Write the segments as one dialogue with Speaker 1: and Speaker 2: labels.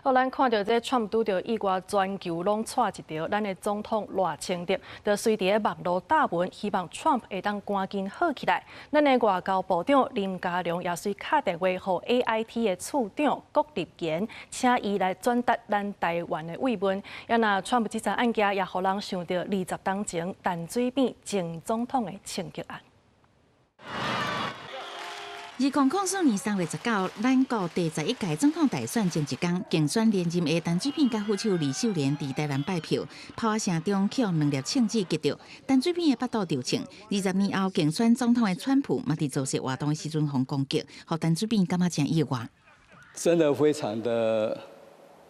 Speaker 1: 好，咱看著這川普拄著意外，全球攏掣一著。咱的總統賴清德就隨佇咧網路貼文，希望川普會當趕緊好起來。咱的外交部長林佳龍也隨敲電話予 AIT 的處長郭立堅，請伊來轉達咱台灣的慰問。啊若川普這場案件也予人想著20冬前陳水扁前總統的槍擊案。
Speaker 2: 2004年3月19，咱國第11屆總統大選前一工，競選連任的陳水扁佮副手呂秀蓮佇台南拜票，炮仔聲中予兩粒槍子擊著，陳水扁的腹肚著槍。20年後競選總統的川普嘛，佇造勢活動的時陣予攻擊，予陳水扁感覺誠意外。
Speaker 3: 真的非常的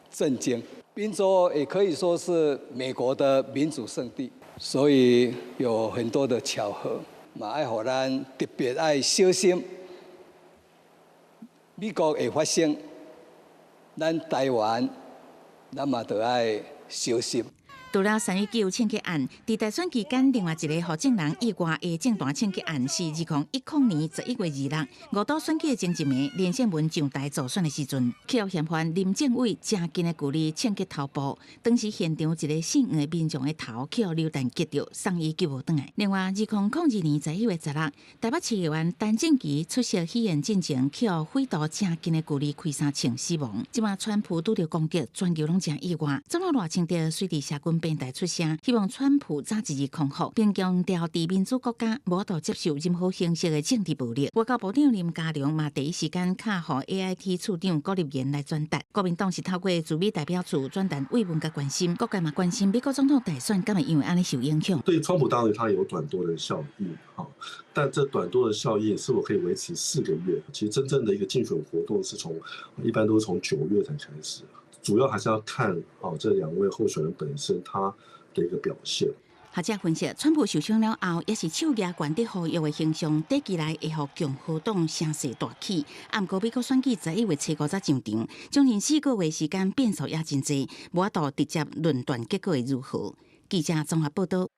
Speaker 3: 震驚。賓州也可以說是美國的民主聖地，所以有很多的巧合，嘛愛予咱特別愛小心。美國會發生，咱台灣，咱嘛著愛小心。
Speaker 2: 除了三一九槍擊案，佇大選期間，另外一個予眾人意外的政壇槍擊案是2010年11月26，五都選舉的前一暝，連勝文上台助選的時陣，予嫌犯林政偉誠近的距離槍擊頭部，當時現場一个姓黃的民眾的頭予流彈擊著，送醫救無轉來。另外，2002年11月16，台北市議員陳正祺出席喜宴進前，予匪徒誠近的距離開三槍死亡。這馬川普拄著攻擊，全球攏誠意外。總統賴清德隨佇社群平台出聲，希望川普早一日康復，並強調佇民主國家無法度接受任何形式的政治暴力。外交部長林佳龍嘛第一時間敲予 AIT 處長郭立言來轉達。國民黨是透過駐美代表處轉達慰問佮關心，各界嘛關心美國總統大選敢會因為按呢受影響。
Speaker 4: 對川普當然他有短多的效應，哈，但這短多的效應是否可以維持4個月？其實真正的一個競選活動是從一般都是從9月才開始，主要還是要看哦這兩位候選人本身他的一個表現。
Speaker 2: 學者分析，川普受傷了後，也是手舉懸佇呼籲的形象，短期內會予共和黨聲勢大起。啊，毋過美國選舉11月初五才上場，將近4個月時間變數也真濟，無法度直接論斷結果會如何。記者綜合報道。